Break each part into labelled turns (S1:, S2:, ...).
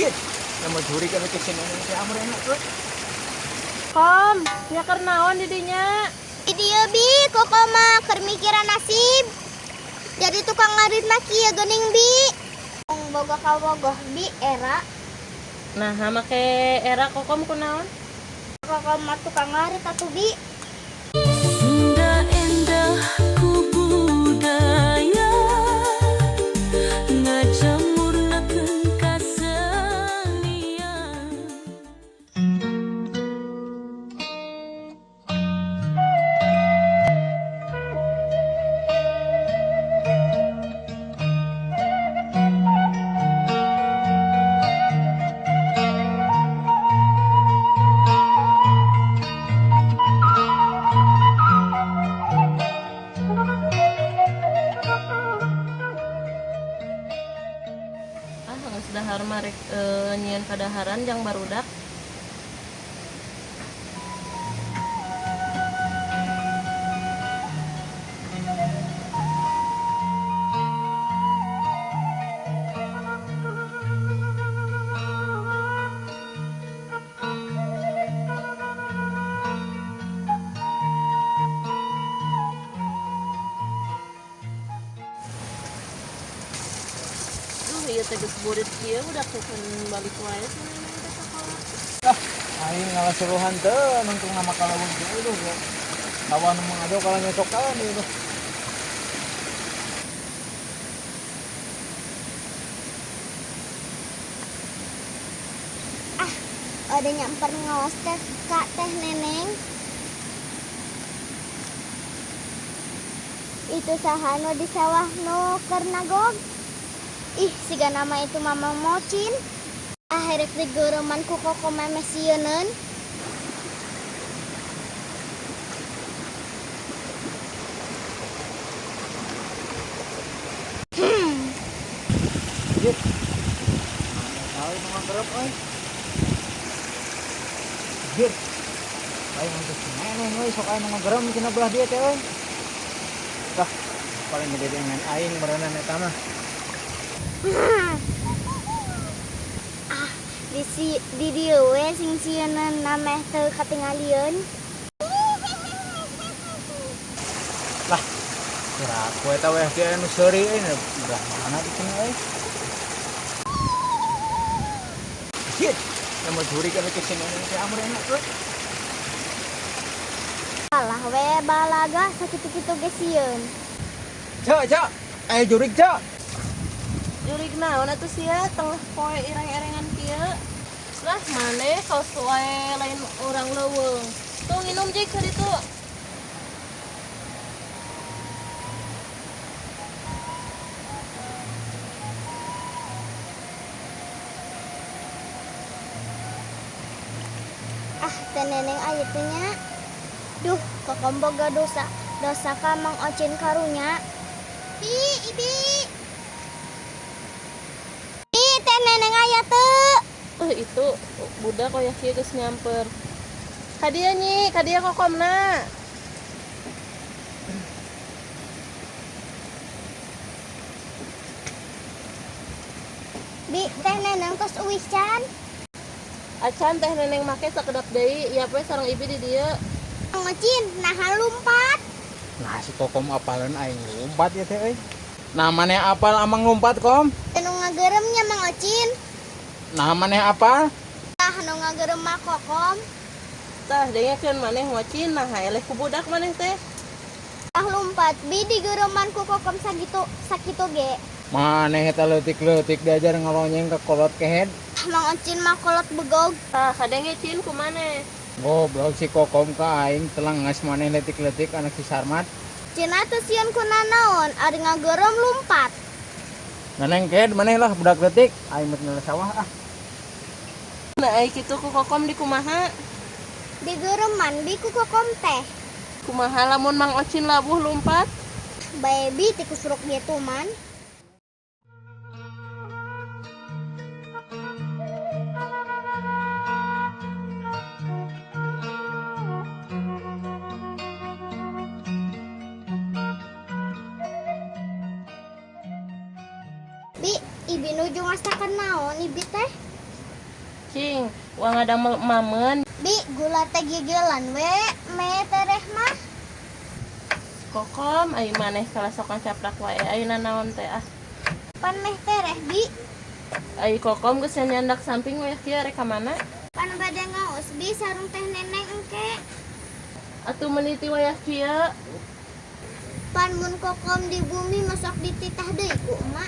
S1: Anjir, yang mau curi kan ke sini si Amr enak tuh.
S2: Kom, nya keur naon di dinya?
S3: Di dieu bi, koko mah keur mikiran nasib. Jadi tukang ngarit mah kieu geuning bi. Tong boga kawogoh bi era.
S2: Nah, make era kokom kunaon?
S3: Koko mah tukang ngarit atuh bi.
S4: Sunda endah ku budaya ngajamurnakeun kasenian.
S2: Ah, geus dahar mah rek nyieun kadaharan jang barudak. Duh, ieu teh geus burit kieu budak teh can balik wae si neneng teh sakola.
S1: Ah, aing ngalah suruhan teu nungtung nama kalawang teh aduh ya. Kawan mengado kalau nyocokan ieu tuh.
S3: Ah, ada nyamper ngawas teh kak teh neneng. Itu saha nu di sawah nu keur nagog. Ih, siga nama itu mama mocin. Ah, rek digeureman ku koko memeh sieuneun.
S1: Anjir. Mana tahu nu ngagerep euy. Anjir. Aing untuk si neneng euy sok aya nu ngagerem cenah belah dieu teh euy. Dah, paling gede dengan aing meureunan eta mah.
S3: Ah, di si di dieu we sing sieuneun nameh teu katingalieun.
S1: Lah, kira aku eta weh teh anu seuri euy belah mana di cenah euy. Anjir, yang mau curi kan ke sini si Amr enak tuh.
S3: Alah we balaga sakitu-kitu ge sieun.
S1: Cak, cak. Ayo jurik, cak.
S2: Jurig naon atuh sia tengah poe ireng-irengan kieu. Lah maneh kaos wae lain urang leuweung. Tuh nginum jik ka ditu.
S3: Ah, teh neneng aya teh nya. Duh, kokom boga dosa. Dosa ka Mang Ocin karunya. Bi, ibi. Bi, teh neneng aya teu.
S2: Itu budak oya kieu geus nyamper. Ka dieu nyi, ka dieu kokomna.
S3: Bi, teh neneng tos uwih can.
S2: Acan teh neneng make sakedap deui, ieu we sareng ibi di dieu.
S3: Mang Ocin, naha lumpat.
S1: Nah, si kokom apaleun aing lumpat ya teh euy. Nah, maneh apal amang lumpat, Kom?
S3: Nu ngagerem nya Mang Ocin.
S1: Nah, maneh apal?
S3: Tah nu ngagerem mah kokom.
S2: Tah dengekeun maneh ngocin naha eleh ku budak maneh teh.
S3: Tah lumpat bi digereman ku kokom sakitu sakitu ge.
S1: Maneh eta leutik-leutik diajar ngalonyeng ke kolot kehed.
S3: Ah, Mang Ocin mah kolot begog.
S2: Tah kadenge cin ku maneh.
S1: Goblok si kokom ka aing telengas maneh leutik-leutik anak si Sarmat.
S3: Cenah teu sieun ku nanaon, ari ngagerem lumpat.
S1: Neneng kehed maneh lah budak leutik, aing mah tinggal sawah ah.
S2: Nah, ai kitu ku kokom di kumaha?
S3: Digereman bi ku kokom teh.
S2: Kumaha lamun Mang Ocin labuh lumpat?
S3: Bae bi ti kusuruk ge tuman. Bi, ibi nuju ngasakan naon ibi teh?
S2: Cing, uang ngadamel emameun.
S3: Bi, gula teh gigilan we, me tereh mah.
S2: Kokom ai maneh kalah sok ngacaprak wae ayeuna naon teh ah.
S3: Pan meh tereh, Bi.
S2: Ai kokom geus nyandak samping wayah kieu rek ka mana?
S3: Pan bade ngaos, Bi, sarung teh neneng engke.
S2: Atuh meniti wayah kieu.
S3: Pan mun kokom di bumi masak dititah deui ku emak.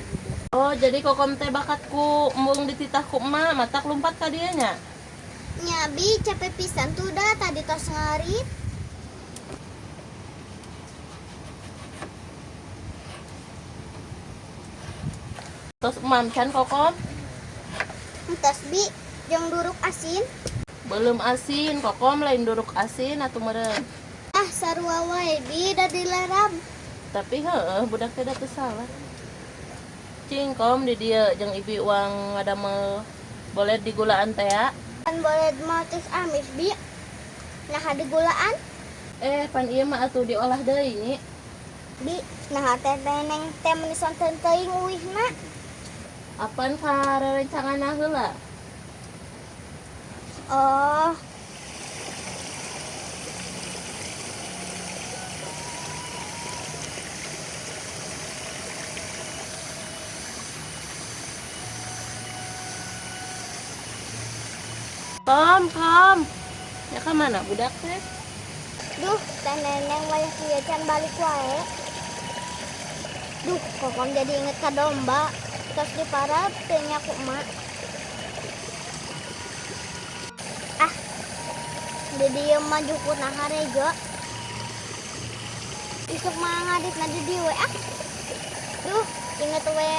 S2: Oh, jadi kokom teh bakat ku embung dititah ku emak, matak lumpat ka dieu nya.
S3: Nya, Bi, capek pisan tuh dah tadi tos ngarit.
S2: Tos emam can kokom?
S3: Entos, Bi, jeung duruk asin.
S2: Belum asin, kokom lain duruk asin atuh meureun.
S3: Ah, sarua wae, Bi, da dilerab.
S2: Tapi heueuh budak teh da teu salah. Cing kom di dieu jeung ibi uang ngadamel boleh digulaan teh ya.
S3: Pan boleh mah tos amis, Bi. Nah, digulaan,
S2: Eh, pan ieu mah atuh diolah deui nyi.
S3: Bi. Nah, teh neneng teh meuni sonten teuing uihna.
S2: Apan karerencanganna heula?
S3: Oh,
S2: Kom, kom. Ya ka mana budak teh?
S3: Duh, teh neneng wayah kieu can balik wae. Duh, kokom jadi inget ka domba. Tos diparab teu nya ku emak. Ah, di dieu mah jukutna harejo. Isuk mah ngaritna di dieu we ah. Duh, inget we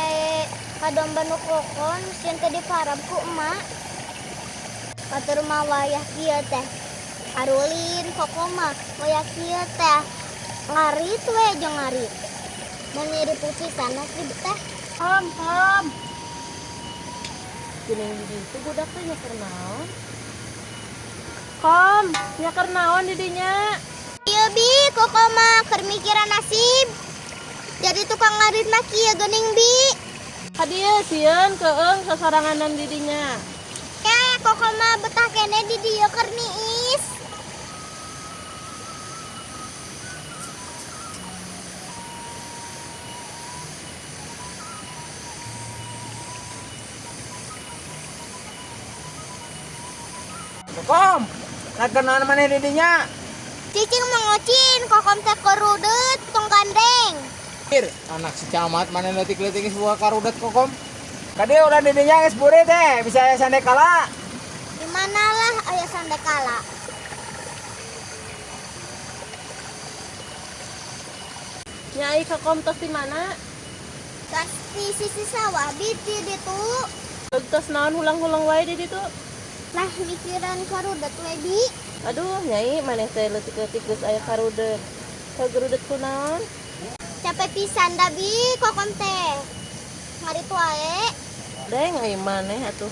S3: ka domba nu kokon sieun teu diparab ku emak. Batur mah wayah kieu teh. Arulin kokom mah wayah kieu teh. Ngarit we jeung ngarit. Mun nyeri pisan asli teh.
S2: Kom, kom. Geuning di ditu budak teh nyaker naon? Kom, nyaker naon di dinya?
S3: Ieu Bi, kokom mah keur mikiran nasib. Jadi tukang ngarit mah kieu geuning Bi.
S2: Ka dieu sieun keung sasaranganan di dinya.
S3: Ya, kokom mah betah kene di dieu keur niis.
S1: Kokom, naker naon maneh di dinya?
S3: Cicing mangocin, kokom teh karudet tong gandeng.
S1: Ir, anak si camat maneh leutik-leutik geus buka karudet kokom. Ka dieu ulah di dinya geus burit teh, bisa aya sandekala.
S3: Di manalah aya sandekala.
S2: Nya ai kokom tos di mana?
S3: Tos di sisi sawah Bi di ditu.
S2: Tos naon hulang-hulang wae di ditu?
S3: Lah mikiran karudet we Bi.
S2: Aduh, nyai maneh teh leutik-leutik geus aya karudet. Kagerudet ku naon?
S3: Capek pisan da Bi kokom teh. Ngarit wae.
S2: Deng ai maneh atuh.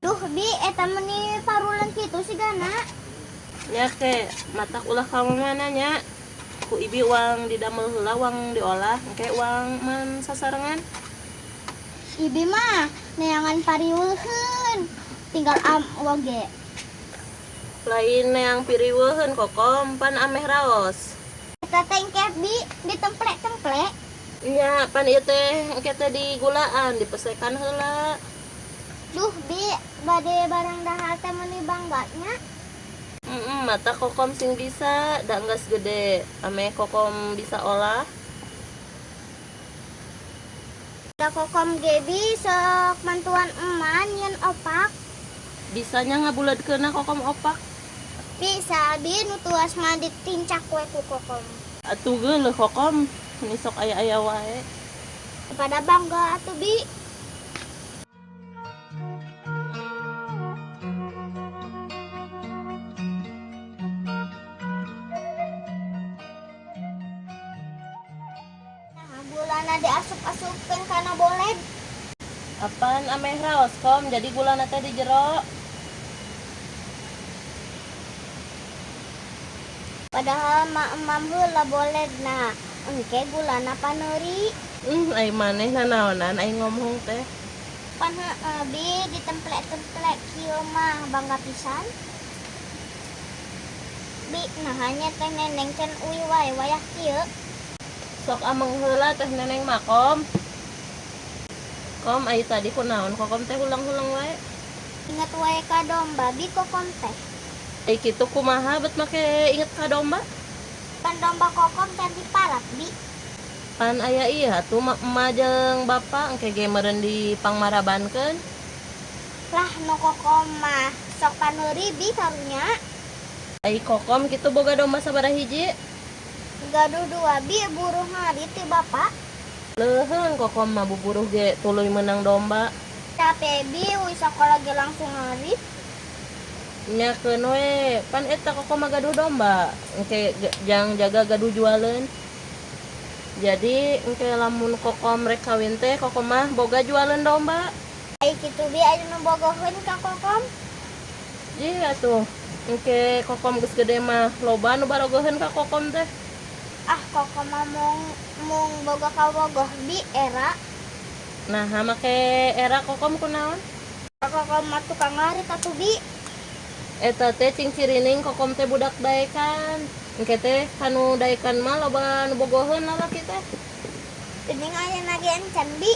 S3: Duh Bi, eta meuni parulan kitu sigana.
S2: Nya ke matak ulah ka mana nya? Ku ibi uang didamel heula, uang diolah, engke uang men sasarengan.
S3: Ibi mah neangan pariweuheun. Tinggal am oge.
S2: Lain neang piriweuheun kokom pan ameh raos.
S3: Eta teh engke Bi ditemplek-templek.
S2: Nya pan ieu teh engke teh digulaan, dipesekan heula.
S3: Duh Bi, bade barang dahar teh meuni bangga nya.
S2: Mata kokom sing bisa, da enggeus gede. Ameh kokom bisa olah.
S3: Da kokom ge Bi sok mantuan emak nyieun opak.
S2: Bisanya ngabuleudkeunna kokom opak.
S3: Bisa Bi, nu tuas mah ditincak we ku kokom.
S2: Atuh geuleuh kokom, meni sok aya-aya wae.
S3: Pada bangga atuh Bi. Gulana diasup-asupkeun kana boled.
S2: Apaan ameh raos Kom, jadi gulana teh di jero.
S3: Padahal mah emam heula boledna. Engke gulana paneuri.
S2: Ai maneh nanaonan ai ngomong teh.
S3: Pan heueuh bi ditemplek-templek kieu mah bangga pisan. Bi naha nya teh Neneng can uih wae wayah kieu.
S2: Sok ameng heula teh Neneng mah Kom. Kom ai tadi kunaon Kokom teh hulang-hulang wae.
S3: Inget wae ka domba bi Kokom teh.
S2: Ai kitu kumaha bet make inget ka domba?
S3: Pan domba Kokom teh diparab bi.
S2: Pan aya ieu atuh emak jeung bapak engke ge meureun dipangmarabankeun.
S3: Lah nu Kokom mah sok paneuri bi karunya.
S2: Ai Kokom kitu boga domba sabaraha hiji?
S3: Gaduh dua bi buruh ngarit ti bapak.
S2: Leuheung Kokom mah buburuh ge tuluy meunang domba.
S3: Capek bi uih sakola ge langsung ngarit.
S2: Nya keun we, pan eta Kokom mah gaduh domba, engke jang jaga gaduh jualeun. Jadi engke lamun Kokom rek kawin teh Kokom mah boga jualeun domba.
S3: Ai kitu bi aya nu bogoheun ka Kokom.
S2: Ji atuh, engke Kokom geus gede mah loba nu barogoheun ka Kokom teh.
S3: Ah Kokom mah mung boga kabogoh bi era.
S2: Naha make era Kokom kunaon?
S3: Kokom mah tukang ngarit atuh bi.
S2: Eta teh cing cirining Kokom teh budak daekan. Engke teh kanu daekan mah loba nu bogoheun lalaki teh.
S3: Geuning ayeuna ge encan bi.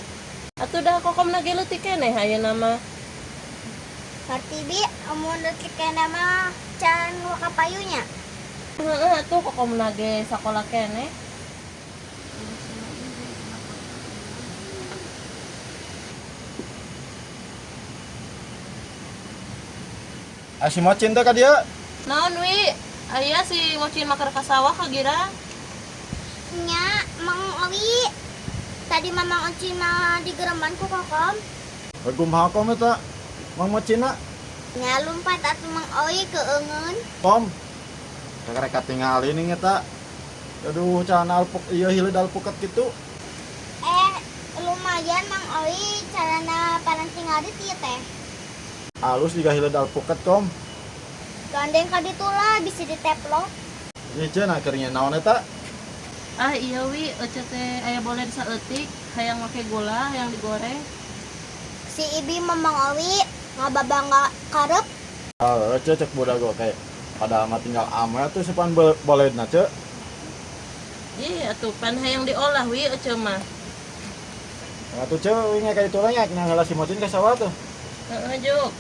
S2: Atuh dah Kokom na ge leutik keneh ayeuna mah.
S3: Ngarti bi amun leutik keneh mah can kapayunya.
S2: Heeh atuh Kokom na ge sakola keneh.
S5: Ah, si Mocin teh ka dieu.
S2: Naon wi? Aya si Mocin mah keur ka sawah ka girang.
S3: Nya Mang Owi. Tadi mah Mang Ocin mah digereman ku Kokom.
S5: Kumaha Kom eta? Mang Mocina?
S3: Nya lumpat atuh Mang Owi keungeun.
S5: Kom. Kakarek katingali ning eta. Aduh, calana alpuk ieu hileud alpukat kitu.
S3: Lumayan Mang Owi calana paranti ngarit ieu teh.
S5: Alus juga hileud alpukat, Kom.
S3: Gandeng ka ditu lah bisa diteplok.
S5: Ieu cenah keur naon eta?
S2: Ah iya wi, ece teh aya boled saeutik, hayang make gula, hayang digoreng.
S3: Si Ibi mah Mang Owi ngababangga karep.
S5: Ah, ece cek budak gue kayak padahal mah tinggal ame tuh sepan boledna ce.
S2: Ih atuh pan hayang diolah wi ece mah.
S5: Atuh ce wingi ka ditu nya nya heula si Mocin ka sawah tuh.
S2: Heeh juk.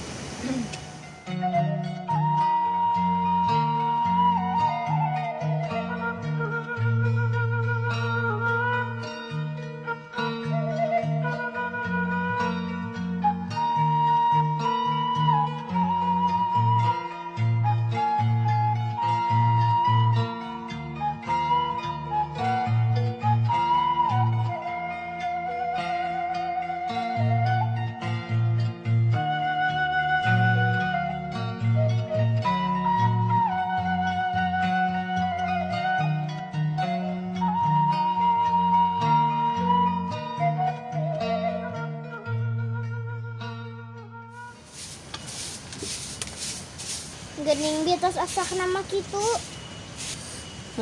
S3: Geuning bi tos asakna mah kitu.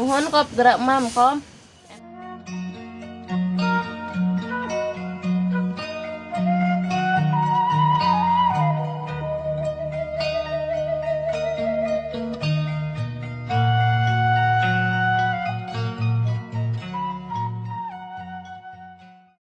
S2: Muhun kop gerak mam Kom.